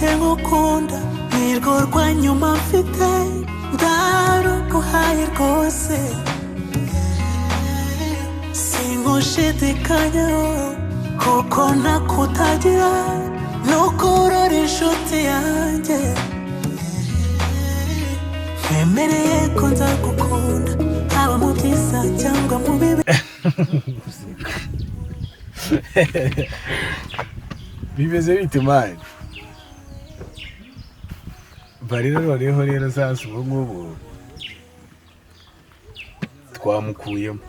Rwanjye ngukunda nirwo rwa nyuma mfite, ndaruguhaye rwose, singushidikanyaho kuko ntakutagira, nukurora inshuti yanjye. Nkemereye ko nzagukunda haba mu byiza cyangwa mu bibi. Bimeze bite man? Barira noneho rero sasa ubu ngubu twamukuyemo,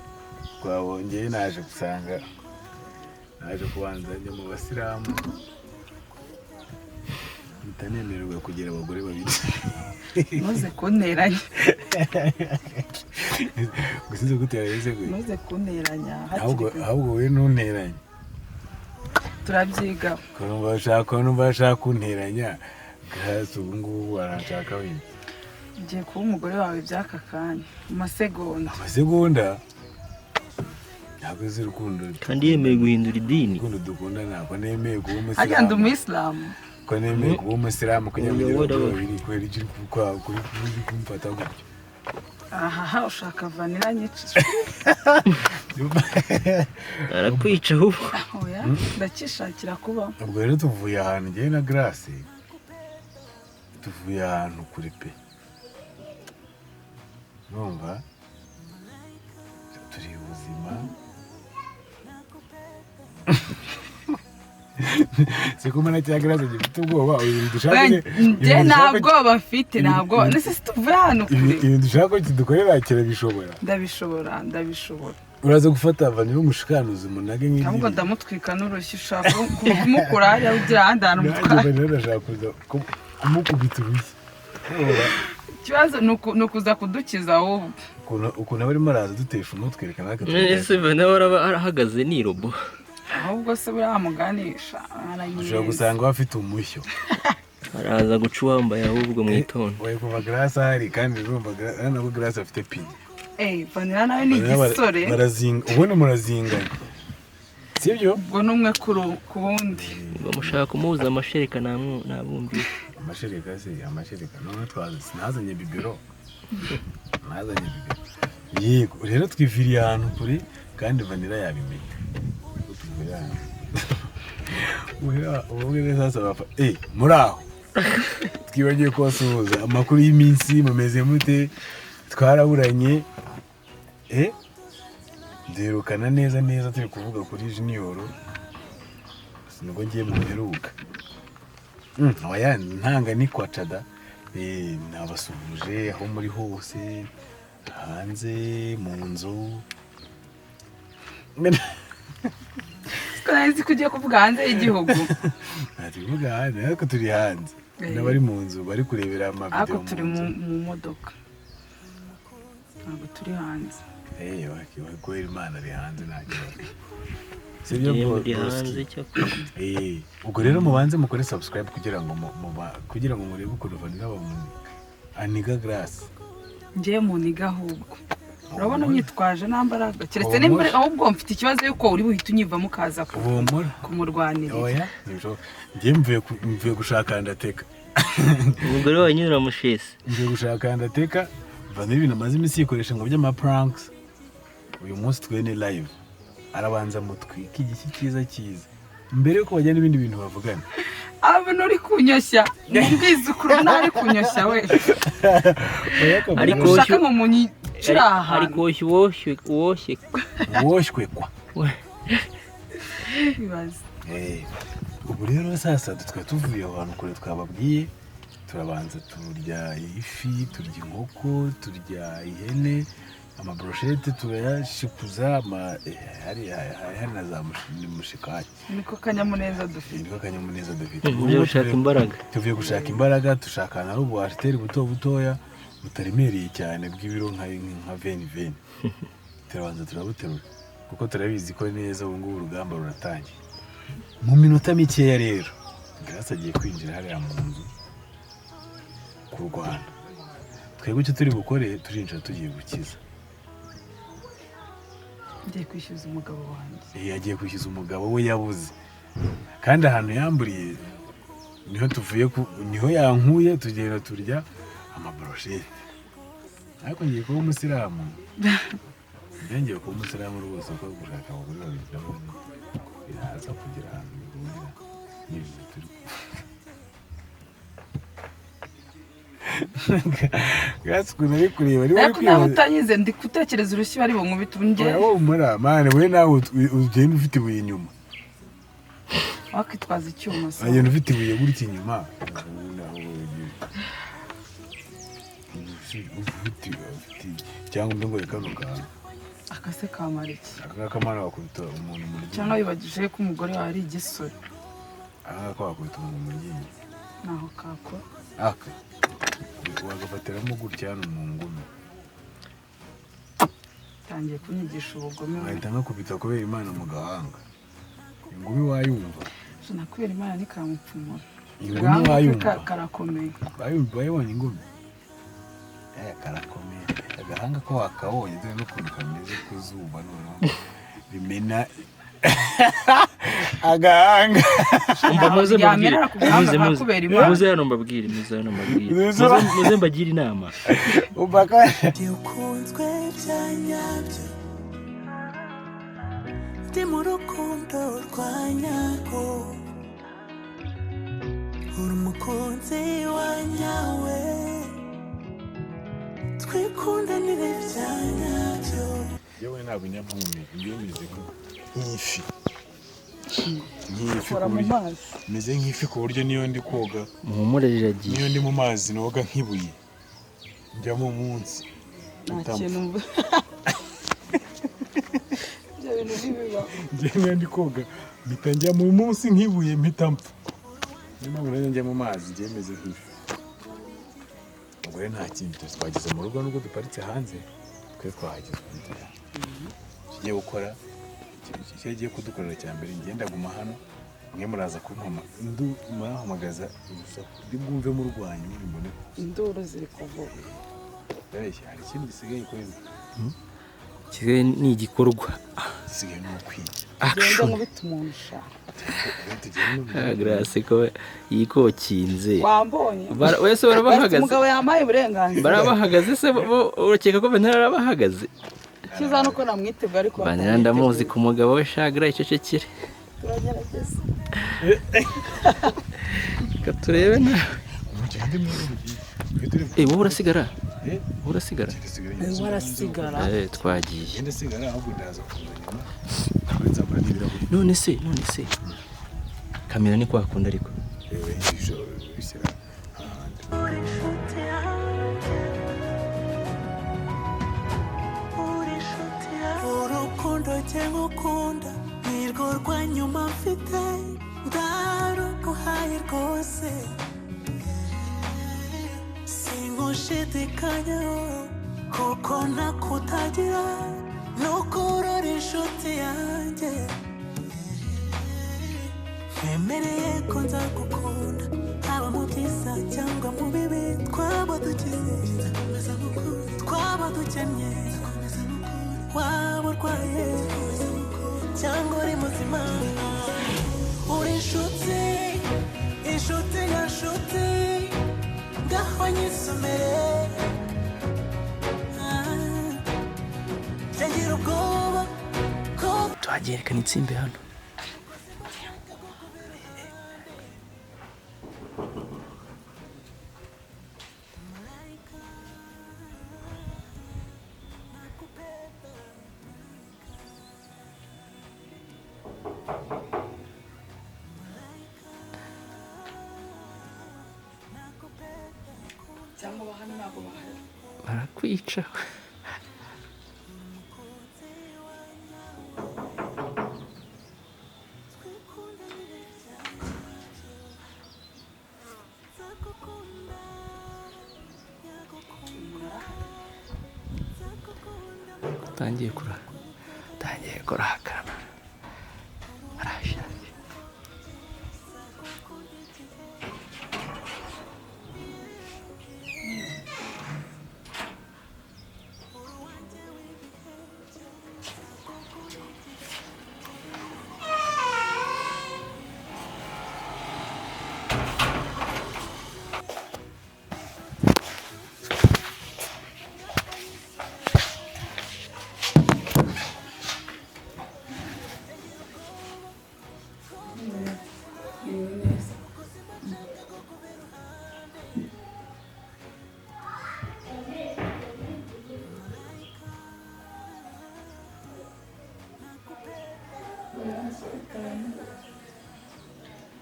twabongeye. Naje gusanga, naje kubanza njya mu basilamu, mpita nemererwa kugira abagore babiri. Muze kunteranya. Gusize gutera ese gwe? Muze kunteranya hakiri Ahubwo kare. Ahubwo wowe ntunteranye. Turabyiga. Ko numva ashaka kunteranya gasi, ubu ngubu aranshaka wenda. Ngiye kuba umugore wawe by'aka kanya, mu masegonda. Amasegonda? Ntabwo uzi urukundo. Kandi yemeye guhindura idini. Urukundo dukunda, ntabwo nemeye kuba Harya ndi umusilamu. Umuyisilamu? Ko nemeye kuba umusilamu kugira ngo ugere Uyobora abagore babiri, kubera icyo uri uri kumfata gutyo? Ahaha, ushaka vanilla nyica. Arakwica ahubwo. Oya, ndakishakira kuba. Ubwo rero tuvuye ahantu, njyewe na Grace tuvuye ahantu kure pe. Numva turi ubuzima, siko mbona cya Grace gifite ubwoba. Ibintu dushaka Njye nta bwoba mfite, nta bwoba. Ndetse si tuvuye ahantu kure. Ibintu dushaka ko kidukorera kirabishobora. Ndabishobora, ndabishobora. Uraza gufata vanilla umushikanuzi umunage Ahubwo nk'ibyo. ndamutwika n'urushyi. Ushaka kumukura hariya ugira ahandi hantu Nanjye umutwara. Vanilla ndashaka kuza kumukubita urushyi. Ikibazo ni ukuza kudukiza wowe. Ukuntu aba arimo araza dutesha umutwe, reka natwe Ese nawe araba arahagaze ni robo? Ahubwo se buriya muganisha dushobora aranyereza. gusanga we afite umushyo. Araza guca uwambaye ahubwo, mwitonde. Oya, kuva Grace ahari kandi urumva nabwo Grace afite piye. Eh, vanilla nawe ni igisore. Barazinga, ubundi murazinganye, sibyo? Ubwo ni umwe ku wundi. Bamushaka kumubuza amashereka nabumvise. Amashereka se, amashereka none twaza sinazanye bibero, nazanye bibero. Yego rero twiviriye ahantu kure kandi vanilla yabimenye ko tuvuye ahantu. Ubu rero sasa bapfa muri aho twibagiwe kubasuhuza. Amakuru y'iminsi, mumeze mute? Twaraburanye, duherukana neza neza turi kuvuga kuri Junior, nibwo ngiye mu mperuka. Oya, ntanga ni kwa cada. Nabasuhuje aho muri hose, hanze, mu nzu. Ko nari nzi ko ugiye kuvuga hanze y'igihugu. Nta tuvuga hanze, ariko turi hanze n'abari mu nzu bari kurebera amavideo. Ariko turi mu nzu. Mu modoka, ntabwo turi hanze. Kubera Imana ari hanze, nta kibazo, sibyo? Ngiye muri Broski? Hanze cyakora. Ubwo rero mubanze mukore subscribe kugira ngo murebe ukuntu Vanilla bamu aniga Grace. Ngiye mu niga ahubwo urabona unyitwaje nta mbaraga, keretse Uwo nimba ahubwo mfite ikibazo yuko uri buhite unyivamo ukaza Humura. kumurwanirira. Oya, ntibishoboka. Njye mvuye gushaka ndateka. Umugore wawe nyine uramushese. Mvuye gushaka ndateka. Vanilla ibintu amaze iminsi yikoresha ngo by'ama pranks, uyu munsi twe ni live, arabanza mutwike igiki cyiza cyiza mbere yuko bajya n'ibindi bintu bavugana. Abona uri kunyoshya, mumbwiza ukuri, ntari kunyoshya we. Oya, kabisa. Ariko Ushaka ngo munyicire aha Ari hantu. koshya uwoshye uwoshye. Woshywe kwa. Ibaze. Ubu rero sasa twari tuvuye aho hantu kure twababwiye, turabanza turya ifi, turya inkoko, turya ihene, amabroshete turayashikuza, hari na za mushikaki. Niko kanyamuneza dufite. Niko kanyamuneza dufite. Uje gushaka imbaraga. Tuvuye gushaka imbaraga, dushaka ahantu hari ubu ariteri buto butoya butaremereye cyane bw'ibiro nka veni veni, turabanza turabuterura kuko turabizi ko neza ubu ngubu urugamba ruratangiye mu minota mikeya. Rero Grace agiye kwinjira hariya mu nzu kurwana. Twebwe icyo turi bukore, turinjira tugiye gukiza. Ngiye kwishyuza umugabo wanjye. Agiye kwishyuza umugabo we yabuze, kandi ahantu yamburiye Niho tuvuye ku niho yankuye, tugenda turya amabroshete. Ariko ngiye kuba umusilamu, ngiye kuba umusilamu rwose, kuko gushaka abagore babiri ndabona biraza kugira ahantu bihurira n'ibintu turi. Gasi ukuntu ari kureba niba uri Ariko nawe kwibaza. Utanyize, ndi gutekereza urushyi bari bunkubite ubu njye. Oya, humura mani, we nawe ugenda ufite ibuye inyuma. Wakitwaza icyuma se? Agenda ufite ibuye gutya inyuma. Ufite cyangwa undi ngo kano kantu. Akase kamara iki? Aka ngaka mwana wakubita umuntu mu ryinyo. Cyangwa wibagije ko umugore wawe ari igisore? Aka ngaka wakubita umuntu mu ryinyo. Ntaho kakora. Aka wagafatiramo gutya hano mu ngumi. Tangiye kunyigisha ubugome we. Nkahita nkakubita kubera Imana mu gahanga, ingumi wayumva. Nakubera Imana ntikamupfumura. Ingumi Agahanga ke wayumva. Karakomeye. Bayumva, bayibonye ingumi. Karakomeye agahanga ko wakabonye, dore n'ukuntu kameze ku zuba, noneho rimena agahanga. Umva, muze mbabwire. Yamenera ku gahanga Muze, muze. kakubera Imana. Muze hano mbabwire, muze hano mbabwire. Muze. Muze mbagire inama. Umva ko Ndi ukunzwe bya nyabyo, ndi mu rukundo rwa nyarwo, uri umukunzi wa nyawe, twikundanire bya nyabyo. Yewe, ntabwo njya mpumeka, njyewe meze nk'ifi, nk'ifi Kora ku mu buryo mazi. Meze nk'ifi ku buryo niyo ndi koga, Muhumure, riragiye. niyo ndi mu mazi noga nk'ibuye, njyamo munsi Nta mpita mpfa. kintu ibyo bintu ntibibaho. Njyewe niyo ndi koga mpita njya mu munsi nk'ibuye, mpita mpfa. Niyo mpamvu nanjye njya mu mazi, njyewe meze nk'ifi. Ubwo rero nta kindi, twageze mu rugo nubwo duparitse hanze, twe twahageze. Tugiye gukora icyo agiye kudukorera cya mbere. Ngenda guma hano, mwe muraza kumpama, murampamagaza urusaku ndi bwumve murwanya muri mbone. Induru ziri kuvuga. Ndabeshya? Hari ikindi gisigaye kuri Kigali ni igikorwa. Gisigaye ni ukwiga. Genda. Action. Nkubita umuntu sha. Tugenda no Ah, Grace ko yikokinze. Wambonye? Wese Bafite barabahagaze. Umugabo yampaye uburenganzira. Barabahagaze se bo? Urakeka ko Vanilla arabahagaze? Cyiza nuko namwiteguye, ariko Vanilla ndamuzi ku mugabo we shagra, icecekere. Turagerageza. Reka turebe nawe. Mugende mwebwe, mugiye. Twe turi Eh, wowe urasigara. Eh? Wowe urasigara. Dusigara. Arasigara. Eh, twagiye. Ngenda sigara, ahubwo ndaza kuza nyuma. Nzambara n'ibirahuri. None se kamera ni kwakunda ariko. Yewe, ijoro bishyira ahandi. Uri inshuti yanjye, uri inshuti yanjye, urukundo njye ngukunda nirwo rwa nyuma mfite, ndaruguhaye rwose, singushidikanyaho kuko ntakutagira nuko urora inshuti yanjye. Nkemereye ko nzagukunda haba mu byiza cyangwa mu bibi, twaba dukize, twaba dukennye, waba urwaye cyangwa uri muzima, uri inshuti, inshuti nyanshuti, ngaho nyisomere. Ah, byagira ubwoba ko Tuhagerekana itsimbe hano. Cyangwa hano ntabwo bahari. Barakwica. Utangiye kurakara, arashaje.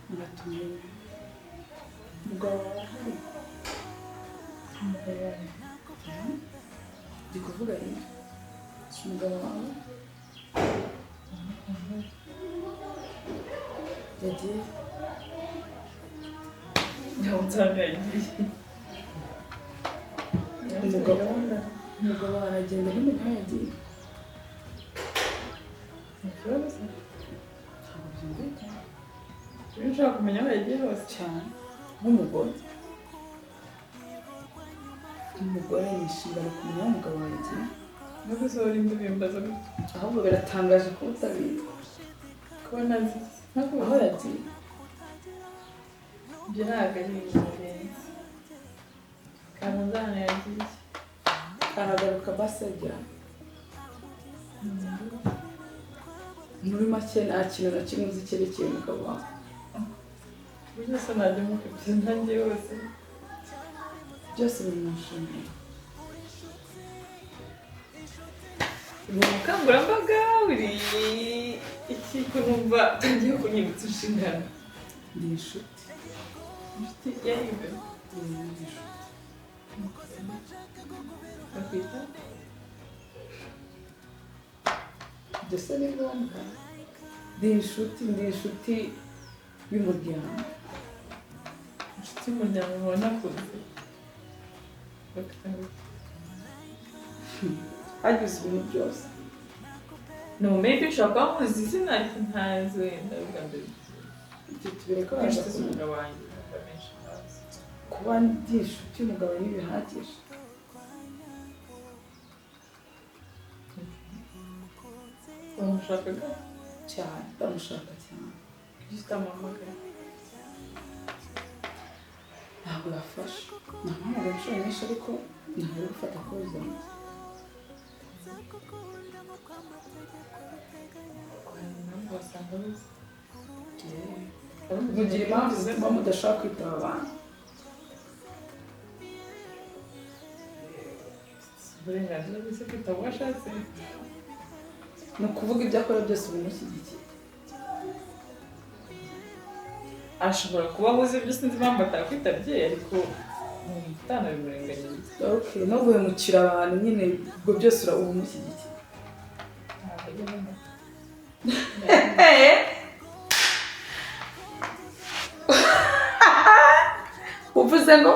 Muratumiwe. Umugabo wawe arahari? Umugabo wanjye. Ndi kuvuga rero. Umugabo wawe yagiye. Ntabwo nzaba yagiye. Umugabo aragenda ntumenye aho yagiye. Nta kibazo se? Ntabwo byumvikana. Iyo ushaka kumenya aho yagiye hose. Cyane. Nk'umugore. Umugore ni inshingano kumenya aho umugabo wawe yagiye. Nubwo se wari indi bimbaza gutya. Ahubwo biratangaje kuba utabizi. Kuba ntazi Aho ntakubaza. yagiye. Ibyo ntabwo ari ibintu birenze. Kantu ahantu yagiye. Aragaruka basajya. Muri make nta kintu na kimwe uzi cyerekeye umugabo wawe. Burya se najya mukubye nanjye hose. Byose biri mu nshingano. Ni ubukangurambaga buri iki ko numva utangiye kunyibutsa inshingano. Ndi inshuti. Inshuti ya Yves. Ndi inshuti. Bakwita Ibyo se ni ngombwa? Ndi inshuti, ndi inshuti y'umuryango. inshuti y'umuryango ubona kuze. Bakwita ngo Hagize ibintu byose. No, maybe ushobora kuba muzi izina ariko ntazi wenda bwa mbere. Ibyo tubireke baza Inshuti kumenya. z'umugabo wanjye numva benshi bazi. Kuba ndi inshuti y'umugabo ntibihagije. Wamushakaga? Cyane, ndamushaka cyane. Kuki utamuhamagara? Ntabwo yafashe. Namuhamagaye inshuro nyinshi ariko ntabwo ari gufata call zanjye. Hari impamvu wasanga abuze. Mugira impamvu zituma mudashaka kwitaba abantu. Uburenganzira bwose kwitaba uwo ashatse. Ni ukuvuga ibyo akora byose bimushyigikiye. Ashobora kuba ahuze ibyo sinzi impamvu atakwitabye ariko utanabimurenganyiriza. Okay, no guhemukira abantu nyine ubwo byose uba umushyigikiye. Ntabwo ajya abona. Uvuze ngo?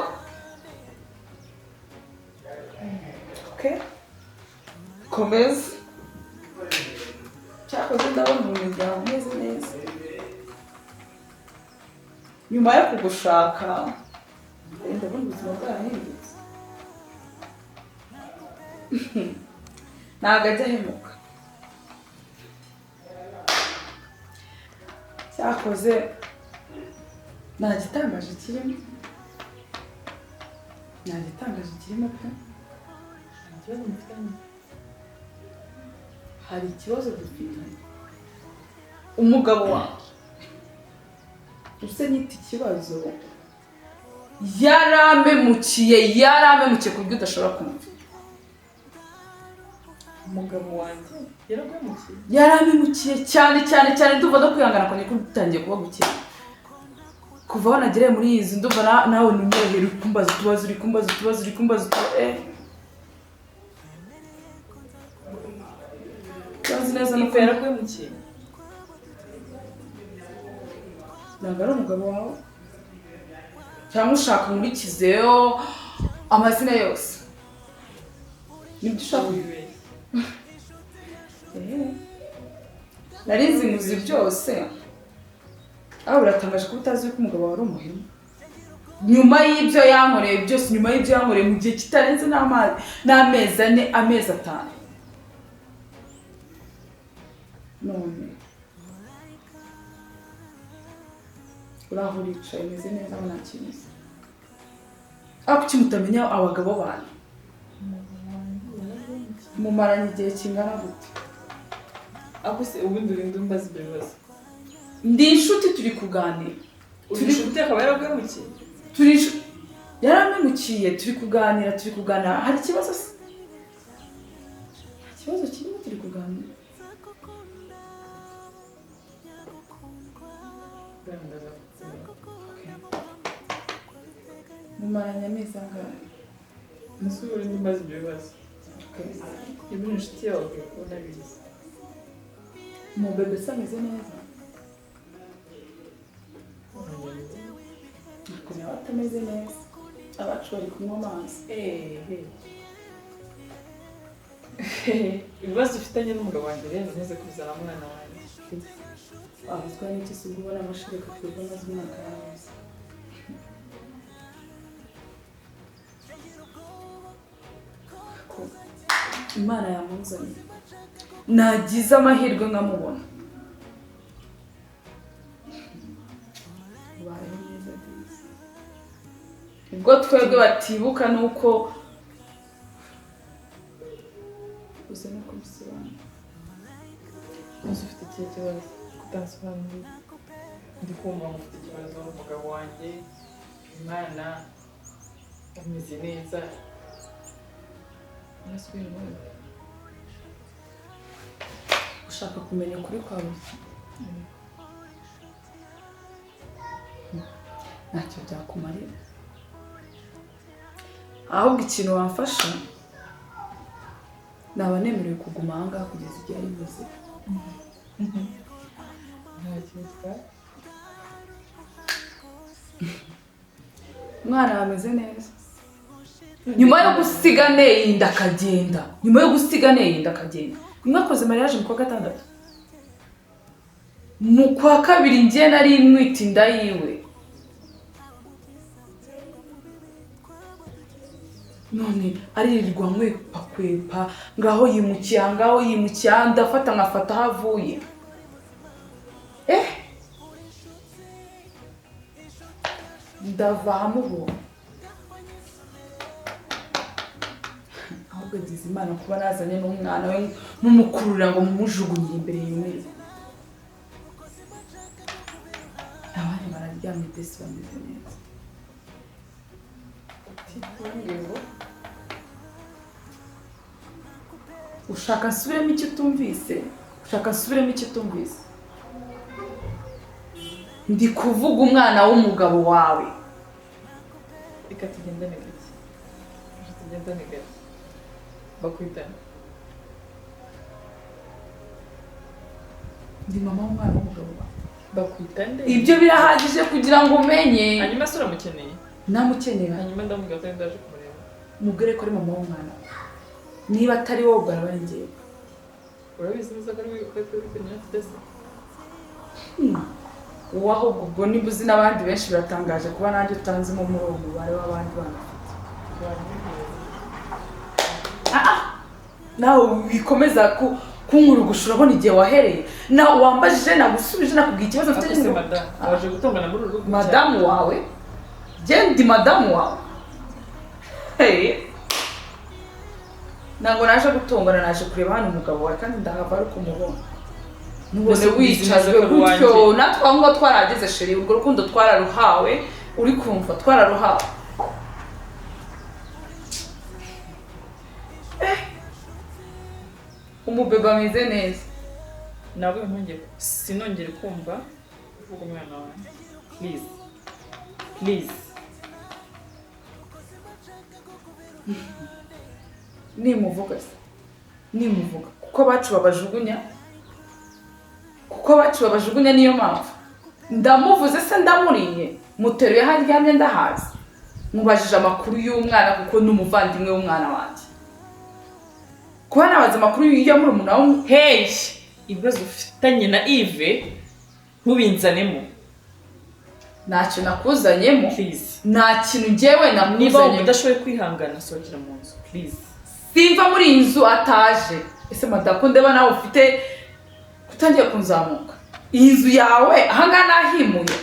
Okay. Komeza. Cyakoze ndabona umuryango umeze neza. Nyuma yo kugushaka, ndabona ubuzima bwarahindutse. Ntabwo ajya ahemuka. Cyakoze nta gitangaje kirimo. Nta gitangaje kirimo pe. Nta kibazo mufitanye. Hari ikibazo dufitanye. Umugabo wawe use nyita ikibazo yarampemukiye ku buryo udashobora kumva. Umugabo wanjye yaraguhemukiye. Yarampemukiye cyane cyane cyane, ndumva no kwihangana kwanjye kutangiye kuba guke. Kuva aho nagereye muri iyi nzu ndumva nawe ntunyorohera, uri kumbaza utubazo, uri kumbaza utubazo, uri kumbaza utubazo. Nzi neza nuko Yves yaraguhemukiye. Ntabwo ari umugabo wawe cyangwa ushaka nkurikizeyo amazina yose nibyo ushaka. Wibeshye. Nari nzi nkuzi byose. Aho biratangaje kuba utazi yuko umugabo wawe ari umuhemu. Nyuma y'ibyo yankoreye byose, nyuma y'ibyo yankoreye mu gihe kitarenze n'amezi 4, amezi 5. None uraho uricaye umeze neza nta kintu. Ariko kuki mutamenya abagabo banyu? Mumaranye igihe kingana gute? Ako se ubundi urinda umbaza ibyo bibazo? Ndi inshuti turi kuganira. Uri inshuti akaba yaraguhemukiye? Turi inshuti. Yarampemukiye, turi kuganira. Hari ikibazo se? Nta kibazo kirimo, turi kuganira. Ndaza kukubwira. Mumaranye amezi angahe? Ese ubu urimo umbaza ibyo bibazo? Niba uri inshuti yawe ukwiye kuba unabizi. Umubebe se ameze neza? Ariko nawe atameze neza. Abacu bari kunywa amazi. Ibibazo ufitanye n'umugabo wanjye rero ntuze kubizana umwana wanjye. Wabazwa n'iki se ubwo ubona amashereka twebwe amaze umwaka yarabuze? Ko Imana yamuzanye. Nagize amahirwe nkamubona. Ubayeho neza disi. Ubwo twebwe batibuka nuko uze no kubisobanura. Ntuzi ufite ikihe kibazo kutansobanurira? Ndi kumva ngo ufite ikibazo, umugabo wanjye, umwana ameze neza. Nasubiye iwawe. Ushaka kumenya ukuri kwawe? Ntacyo byakumarira. Ahubwo ikintu wamfasha, naba nemerewe kuguma aha ngaha kugeza igihe ari buze. Ntacyo bitwaye. Umwana ameze neza. Nyuma yo gusiga neyinda akagenda. Nyuma yo gusiga neyinda akagenda. Mwakoze mariage mu kwa gatandatu. Mu kwa kabiri njye nari nwita inda yiwe. None aririrwa nkwepa kwepa, ngaho yimukiye, ngaho yimukiye, ndafata nkafata aho avuye. Ndava ahamubonye. Ahubwo agize Imana kuba nazanye n'umwana we mumukurura ngo mumujugunyire imbere yumirwe. Abandi bararyamye desi bameze neza. Ushaka nsubiremo icyo utumvise? Ushaka nsubiremo icyo utumvise? Ndi kuvuga umwana w'umugabo wawe. Reka tugendane gake. Reka tugendane gake. Bakwitana. Ndi mama w'umwana w'umugabo wawe. Bakwitande. Ibyo birahagije kugira ngo umenye. Hanyuma se uramukeneye? Namukenera. Hanyuma ndamubwira ko ndaje kumureba. Mubwire ko ari mama w'umwana. Niba atari wowe ubwo araba ari njyewe. Urabizi neza ko ari we afite se? Uwo ahubwo ubwo niba uzi n'abandi benshi biratangaje kuba nanjye utanzemo muri uwo mubare w'abandi bana afite. Nawe wikomeza kunkurugusha urabona igihe wahereye. Nawe wambajije nagusubije nakubwiye ikibazo mfite Akose madamu, waje gutongana muri uru rugo. Madamu wawe? Njye ndi madamu wawe? Hey. Ntabwo naje gutongana, naje kureba hano umugabo wawe kandi ndahava ari kumubona. Nubone wicajwe gutyo, natwe aho ngaho twarageze sheri, urwo rukundo twararuhawe, uri kumva twararuhawe. Umubebe ameze neza. Ntabwo ntongere sinongere kumva uvuga umwana wanjye. Please. Please. Nimuvuga se. Nimuvuga kuko abacu babajugunya. Kuko abacu babajugunya niyo mpamvu. Ndamuvuze se ndamuriye, muteruye aho aryamye ndahazi. Mubajije amakuru y'umwana kuko ni umuvandimwe w'umwana wanjye. Kuba nabaza amakuru ya murumuna we, hey, ibibazo ufitanye na Yves ntubinzanemo. Ntacyo nakuzanyemo. Please. Nta kintu njyewe nakuzanyemo. Niba udashoboye kwihangana sohokera mu nzu, please. Simva muri iyi nzu ataje. Ese madako ndeba nawe ufite kutangiye kunzamuka. Iyi nzu yawe aha ngaha nahimuye.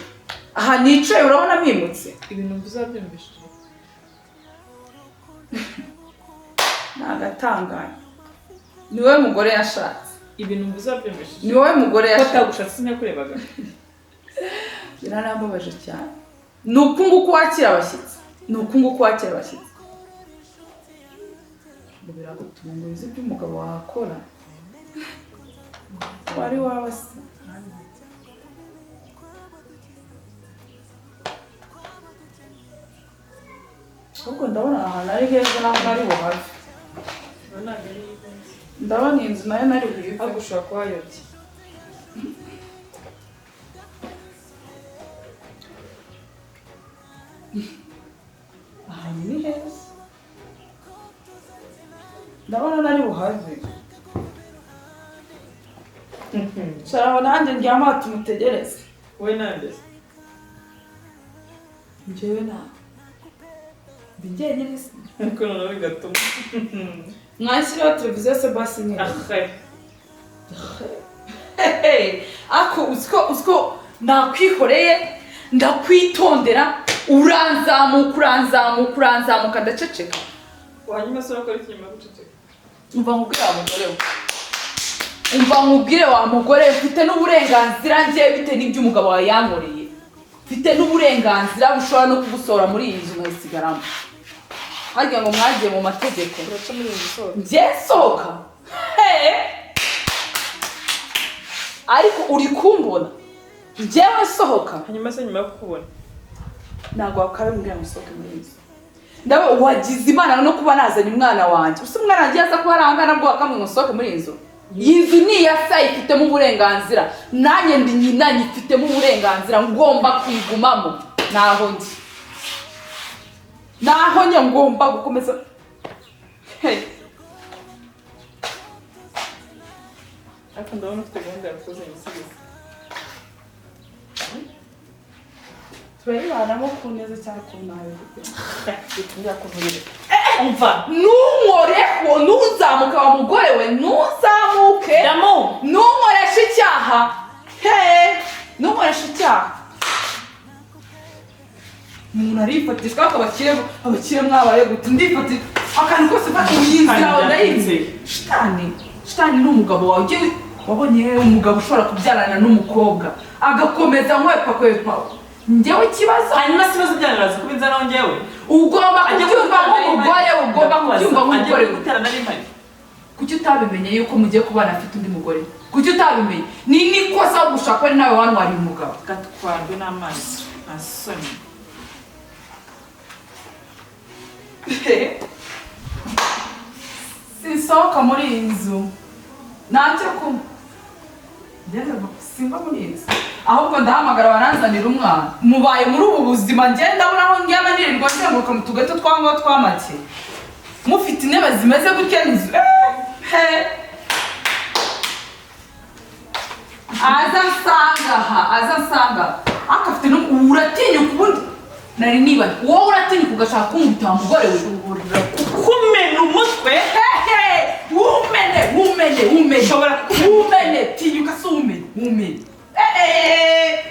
Aha nicaye urabona mpimutse. Ibintu uzabyumvishije. Nagatanganye. Ni wowe mugore yashatse. Ibintu uzabyumvishije. Ni wowe mugore yashatse. Batagushatse sinakurebaga. Birarambabaje cyane. Ni uku nguku wakira abashyitsi. Ni uku nguku wakira abashyitsi. Ngo biragutunga uzi ibyo umugabo wakora. Wari wabase. Ahubwo ndabona ahantu ari heza naho nari buhave. Ntabwo ari heza. Ndabona iyi nzu nayo nari buyive. Ahubwo ushobora kuba wayobye. Ahantu ni heza, ndabona nari buhave. Sharaho nanjye ndyama tumutegereze. Wowe nande se? Njyewe nawe ndi njyenyine se? Ariko noneho bigatuma Mwashyiriho televiziyo se basi nyine. Ahe. Hehe, ako uziko nakwihoreye, ndakwitondera, uranzamuka uranzamuka uranzamuka, ndaceceka. Wanyuma se urakora iki nyuma yo guceceka? Umva nkubwire wa mugore we, umva nkubwire wa mugore we, mfite n'uburenganzira njyewe bitewe n'ibyo umugabo wawe yankoreye. Mfite n'uburenganzira bushobora no kugusohora muri iyi nzu nkayisigaramo. Harya ngo mwagiye mu mategeko? Uraca muri iyi nzu usohoka. Njye nsohoka? He, ariko uri kumbona njyewe nsohoka? Hanyuma se nyuma yo kukubona? Ntabwo wakabimbwira ngo usohoke muri iyi nzu. Ndawe wagize Imana no kuba nazanye umwana wanjye. Usa umwana wanjye aza kuba arangana bwo wakamwe ngo usohoke muri iyi nzu. Iyi nzu ni iya sa, ifitemo uburenganzira, nanjye ndi nyina, nyifitemo uburenganzira, ngomba kuyigumamo. Naho ndi, naho njye ngomba gukomeza. Hey. Ariko ndabona ufite gahunda yakoze igisubizo. Turayibanamo ku neza cyangwa ku nabi. Umva. Ntunkoreho, ntuzamuke wa mugore we, ntuzamuke. Damu. Ntunkoreshe icyaha. He, ntunkoreshe icyaha. Umuntu arifatishwa ariko abakire, abakire mwabaye gute? Ndifatisha akantu kose, fata iyi nzira yawe ndayizi. Shitani, shitani ni umugabo wawe. Ujye wabonye umugabo ushobora kubyarana n'umukobwa agakomeza nkwepa kwepa njyewe ikibazo. Hanyuma se ibibazo byanyu uraza kubinzanaho njyewe? Ugomba kubyumva nk'umugore, ugomba kubyumva nk'umugore. Agiye kugutera nari mpari. Kuki utabimenye yuko mugiye kubana afite undi mugore? Kuki utabimenye? Ni nikosa wo gushaka ari nawe wantwariye umugabo. Gatwarwe n'amazi, nta soni. Sinsohoka muri iyi nzu, ntacyo kunywa. Simba muri iyi nzu, ahubwo ndahamagara baranzanira umwana. Mubaye muri ubu buzima, ngenda ndabona aho ndyama nirirwa nzenguruka mu tugato twangaho twamake, mufite intebe zimeze gutya n'inzu. He, aza nsanga aha, aza nsanga ariko afite uratinyuka. Ubundi nari niba wowe uratinyuka ugashaka kunkubita wa mugore we. Kumena umutwe. Hehe, wumene wumene wumene. Ushobora kukumena. Wumene, tinyuka se wumene wumene.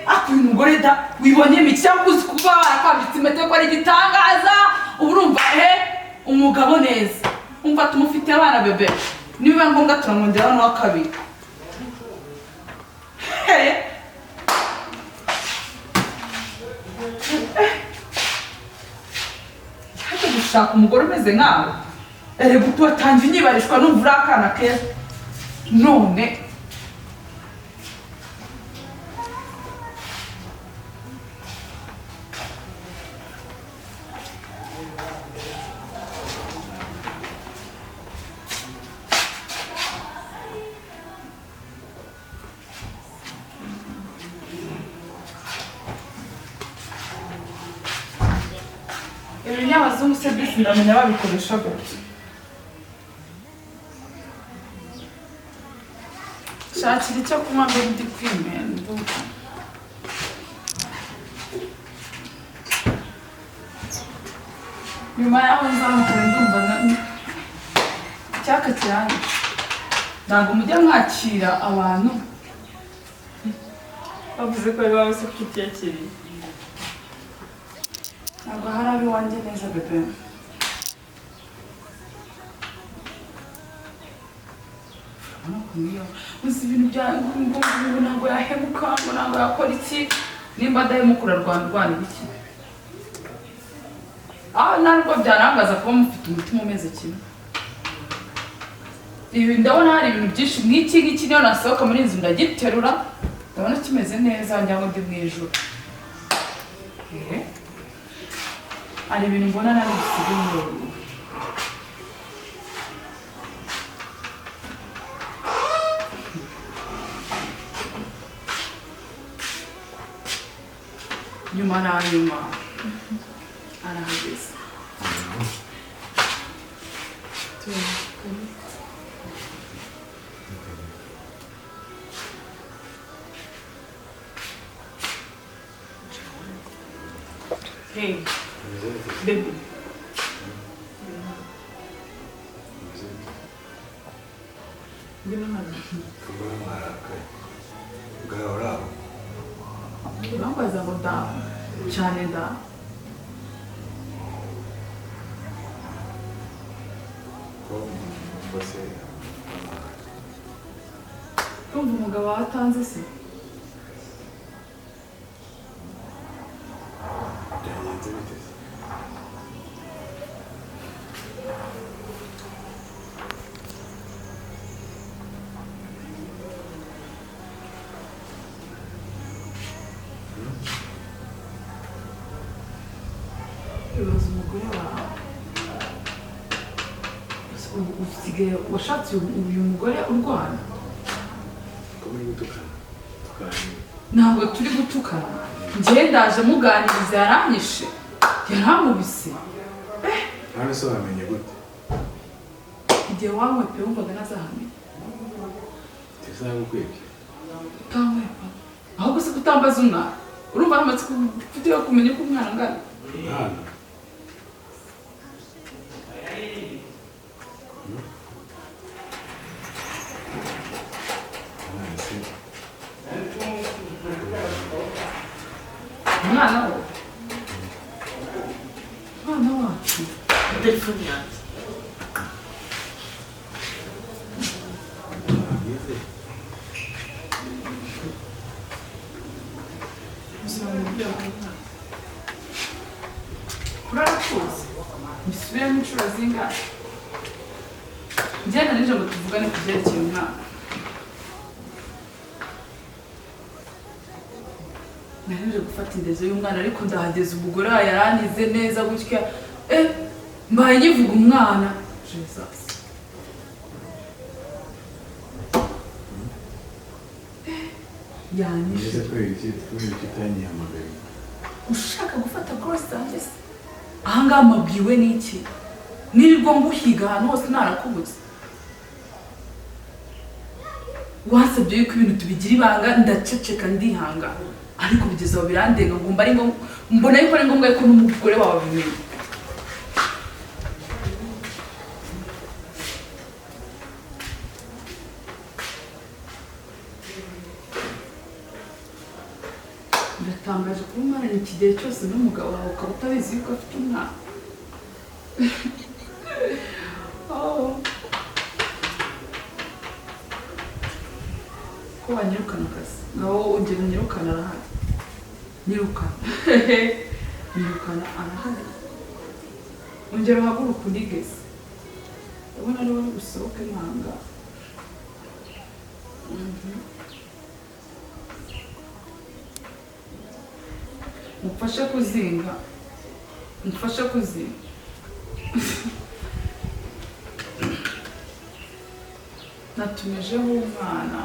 Ako uyu mugore da wibonye imiti cyangwa uzi kuba warakwambitse impeta ko ari igitangaza. Ubu urumva he umugabo neza. Umva, tumufite abana bebe, nibiba ngombwa turamwongeraho n'uwa kabiri. He, hajya gushaka umugore umeze nkawe. Erega utuwatangiye unyibarishwa numva uri akana keza none. Ibinyabazungu se bisi ndamenya babikoresha gutya. Shakira icyo kunywa mbere, ndi kwimena ndumva. Nyuma y'aho nzamukora ndumva icyaka kiranyishe. Ntabwo mujya mwakira abantu. Bavuze ko ari wowe se kuki utiyakiriye? Ntabwo hari ab'iwanjye neza bebe. Urabona ukuntu iyo uzi ibintu bya ngo ngo ntabwo yahemuka, ngo ntabwo yakora iki. Nimba adahemuka urarwana iki? Aho ntabwo byarangaza kuba mufite umutima umeze kimwe. Ibi ndabona hari ibintu byinshi nk'iki ngiki, niyo nasohoka muri iyi nzu ndagiterura, ndabona kimeze neza ngira ngo ndi mu ijuru. Hari ibintu mbona nari busige muri uru rugo. Nyuma na nyuma arahageze. Hey, baby. Ngwino hano. Mbona mwarakaye bwawe uri aho? Urambaza ngo da cyane da. Ko mbose Urumva umugabo watanze se? Byagenze bite se? Ibaza umugore wawe. Ubu usigaye washatse uyu mugore urwana? Ko muri gutukana tuganira. Ntabwo turi gutukana. Njye ndaje muganiriza, yaranyishe, yarankubise. None se wamenye gute? Igihe wankwepe wumvaga ntazahamenya. Tuzagukwebye. Utankwepa ahubwo se kutambaza umwana? Urumva hari amatsiko ufite yo kumenya uko umwana angana? Umwana umwana se Umwana we, umwana wacu. Telefone yanjye. Yize. Urarakuzi mbisubiremo inshuro zingahe? Njyana nijoro ngo tuvugane ku byerekeye umwana. Nari gufata indezo y'umwana, ariko ndahageze umugore yarangize neza gutya, mbaye nyivuga umwana. Jesus. Yanyishe. Yize kubera iki utanyihamagaye? Ushaka gufata cross zanjye se? Ahangaha mabwiwe n'iki? Nirirwa nguhiga ahantu hose narakubuze. Wasabye yuko ibintu tubigira ibanga, ndaceceka ndihanga, ariko bigeze aho birandenga, ngumva ari ngombwa, mbona yuko ari ngombwa yuko n'umugore wawe abimenya. Biratangaje kuba umaranye iki gihe cyose n'umugabo wawe ukaba utabizi yuko afite umwana. Oh. Ko wanyirukana akazi ngaho ongera unyirukana, arahari. Nyirukana nyirukana arahari. Ongera uhaguruke unigeze, ndabona ari wowe usohoke nkanga. Mufashe kuzinga, mufashe kuzinga. Natumijeho umwana,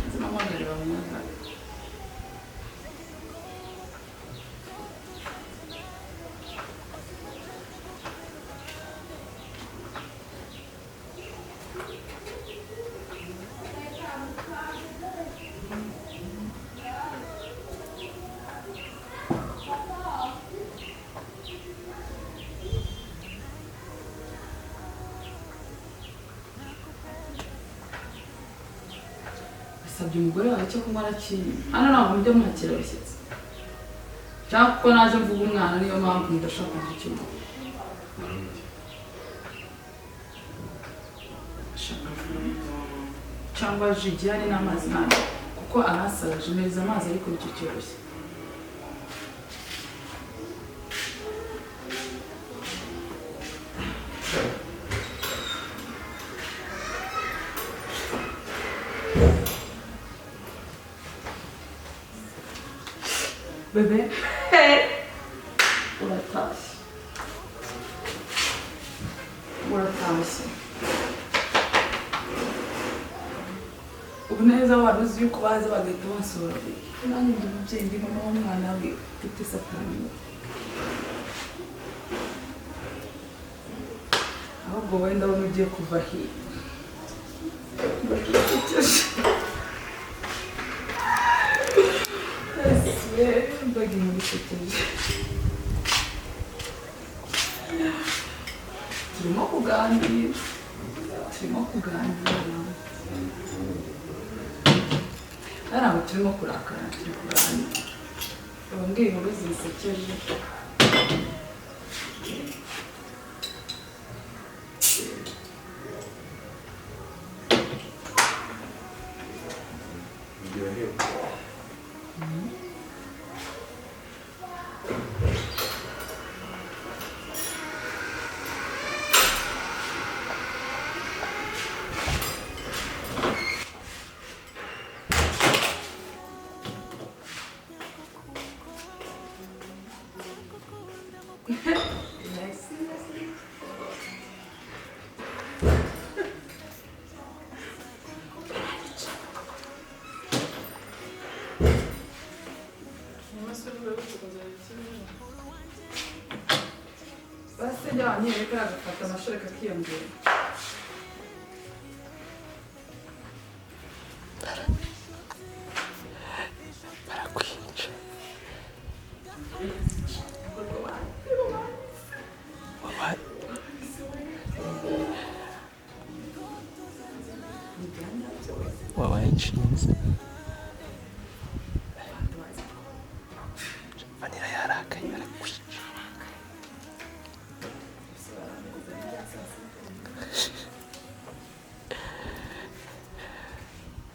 nzimamagare bamuzane. Asabye umugore wawe cyo kunywa arakinywa. Hano ntabwo mujya mwakira abashyitsi, cyangwa kuko naje mvuga umwana niyo mpamvu mudashaka kugira icyo munywa. Cyangwa ji igihari n'amazi ntabwo, kuko arahasaje. Mpereza amazi ariko nicyo cyoroshye. Bebe, urata. Uratashye, uratashye ubu neza. Wari uzi yuko baza bagahita basohora. Nanjye ndi umubyeyi, ndi mama w'umwana we ufite satani. Ahubwo wowe ndabona ugiye kuva hirya. Mbaga inkuru isekeje. Turimo kuganira, turimo kuganira. Ntabwo turimo kurakara, turi kuganira. Bambwiye inkuru zisekeje. Biryohewe. Basenge banyereka agafata amashereka akiyongera. Barakwica. Wabaye inshinzi. Vanilla yarakaye, arakwica.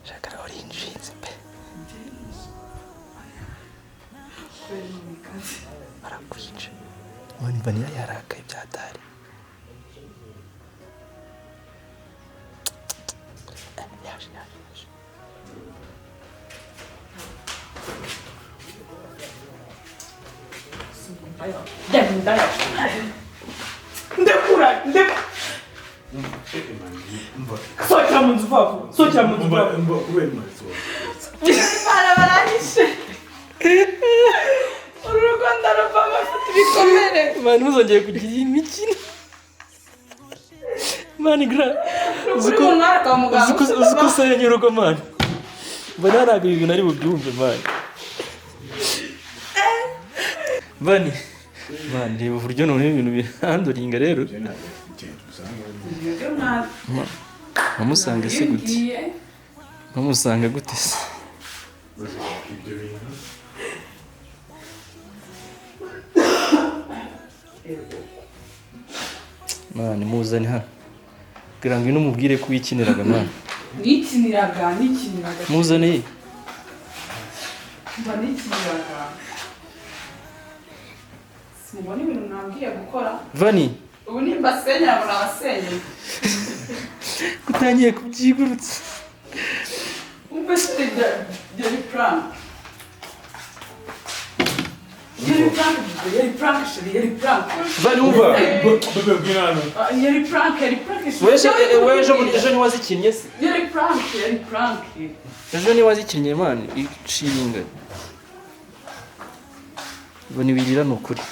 Shaka uri inshinzi pe. Barakwica. Mani Vanilla yarakaye byatari. Yaje, yaje, yaje. Ndekura, ndekura. Sohokera mu nzu vuba vuba, sohokera mu nzu vuba vuba. Mba kubera imanitse. Bana baranyishe. Uru rugo ndaruvamo mfite ibikomere. Mani muzongeye kugira iyi mikino. Mani gra. Uri mu mwaka kwa muganga. Uzi ko usenya urugo mani. Mbona ntabwo ibi bintu ari bubyumve mani. Mani. Mani reba uburyo noneho ibintu bihanduringa rero. Nkamusanga se gute? Nkamusanga gute se? Ibyo bintu Mani muzane hano. Kugira ngo inumubwire ko wikiniraga mani. Nikiniraga, nikiniraga. Muzane. Mba nikiniraga. Simubona ibintu nambwiye gukora. Vani. Ubu nimbasenyera ngo nabasenyeye. Kutangiye kubyigurutsa. Umva se yari prank. Yari prank, yari prank, chérie, yari prank. Vani umva. bebe bw'inano. Yari prank, yari prank. Weje weje ejo ntiwazikinnye se? Yari prank, yari prank. Ejo ntiwazikinnye mani iciringa. Vani wirira ni ukuri.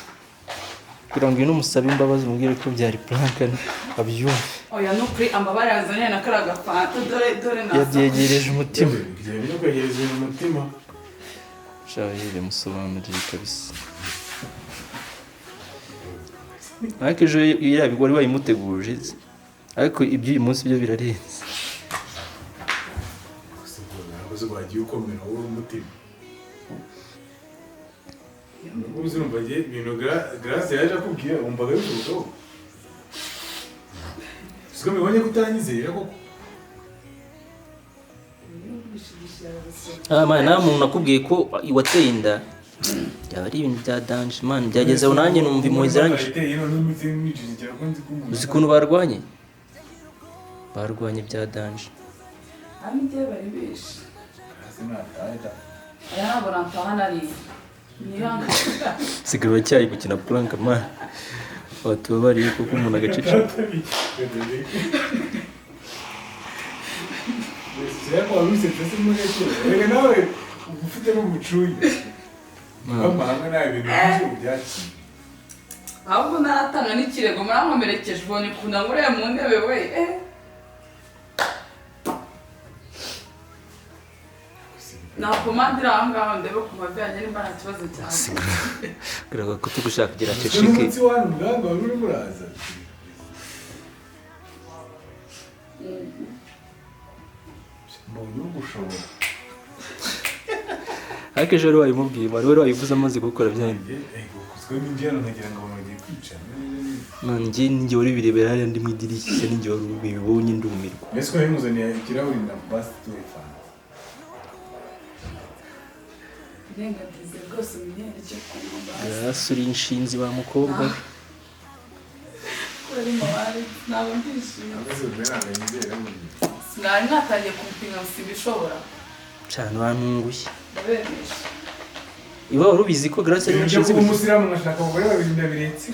Kugira ngo inumusabe imbabazi umubwire ko byari prank abyumve. Oya no kuri amabara yazanye na karaga gafanta dore dore na. Yabyegereje umutima. Ibyo kwegereza ibintu umutima. Shaje musobanurire kabisa. Ariko ejo yabigori bayimuteguje ariko iby'uyu munsi byo birarenze. Gusa wagiye ukomera wowe umutima. Ubu urumva ibintu Grace yaje akubwiye wumvaga bishoboka. Siko mbibonye ko utanyizera koko. Ah man, nta muntu nakubwiye ko wateye inda. Byaba ari ibintu bya danger man, byageze aho nanjye numva impuhwe ziranyishe. Uzi ukuntu barwanye? Barwanye bya danger. Ami bari bishe. Aya ntabwo nataha nariye. Mwihangane. Sigara uracyari gukina prank man. Watubabariye kuko umuntu agaceceka. Reka nawe ufitemo umucuyi w'amahanga nta bintu byinshi byakira. Ahubwo naratanga n'ikirego murankomerekeje ubonye ukuntu anguriye mu ntebe we. Na pomade iri aho ngaho ndebe ku mavi yanjye nimba nta kibazo cyane. Sigara ko tugushaka kugira ceceke. N'umunsi wani muganga wari urimo uraza. Mbonye ugushobora. Ariko ejo wari wabimubwiye, wari wabivuze amaze gukora byanyu. Kuko ninjiye hano nkagira ngo abantu bagiye kwica. Nanjye ninjye wari birebera hariya ndi mu idirishya, ninjye wari ubibonye ndumirwa. Mbese ko yamuzaniye ikirahuri na basi tuwefana. Irengagize rwose umenyere icyo kunywa basi. Grace uri inshinzi wa mukobwa we. Kubera imibare ntabwo ndishimye. Abaze ntabwo nizera burya. Sinari natangiye kumupinga sibishobora. Cyane wantunguye. Ndabemeje. Iba wari ubizi ko Grace ari Ibyo inshinzi kuba gusa. umusilamu ngashaka abagore babiri ndabiretse.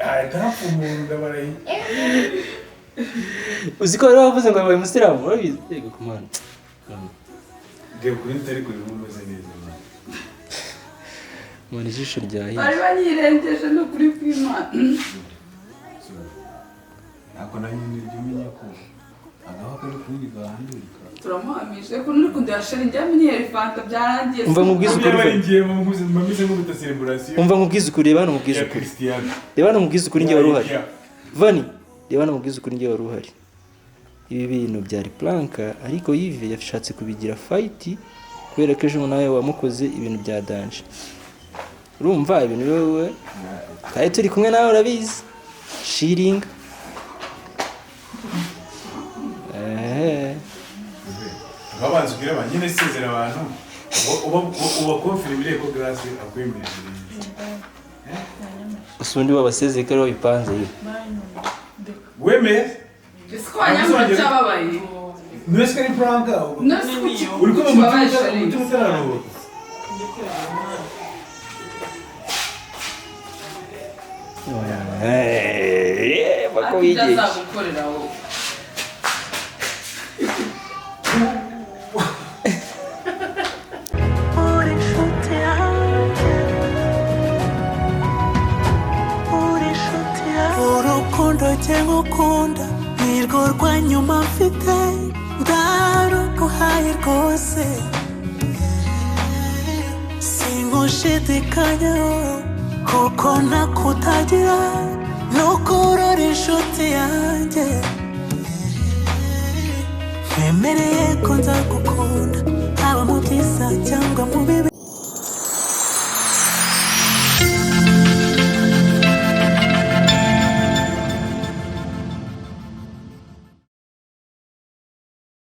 Ahita hapfa umuntu ndabarahiye. Uzi ko wari wavuze ngo yabaye umusilamu, urabizi? Yego ku Mana. Reba ukuntu utari kureba umeze neza. Mbona ijisho ryahiye. Bari banyirengeje ni ukuri kw'Imana. Ntabwo na nyine ujya umenya ko agaho kari kundi gahandurika. Turamuhamije ko nuri kundeba sheri njya menyera fanta byarangiye. Umva nkubwize ukuri. Niba ngiye mu mpuze mbamize nk'ubuta celebration. Umva nkubwize ukuri, reba hano nkubwize ya ukuri. Cristiano. Reba hano nkubwize ukuri njye wari uhari. Vani, reba hano nkubwize ukuri njye wari uhari. Ibi bintu byari prank ariko Yves yashatse kubigira fight kubera ko ejo nawe wamukoze ibintu bya danger. Urumva ibintu wewe twari turi kumwe nawe urabizi. Shiringa. Babanza ubwira abantu nyine sezera abantu uba confirmire ko Grace akwemerera. Usundi wabasezeye ko ari wabipanze ye. Wemeye? Ese ko wanyambura cyababaye? Nese ko ari prank. Nese kuki Uri kumva kibabaye umutima sheri? umutima utararuhuka. Bako Ati ibyo wigisha. azagukorera wowe. Uri inshuti yanjye, uri inshuti yanjye. Urukundo njye ngukunda nirwo rwa nyuma mfite, ndaruguhaye rwose. Sinkushidikanyaho kuko ntakutagira, nuko uri inshuti yanjye. Nkemereye ko nzagukunda.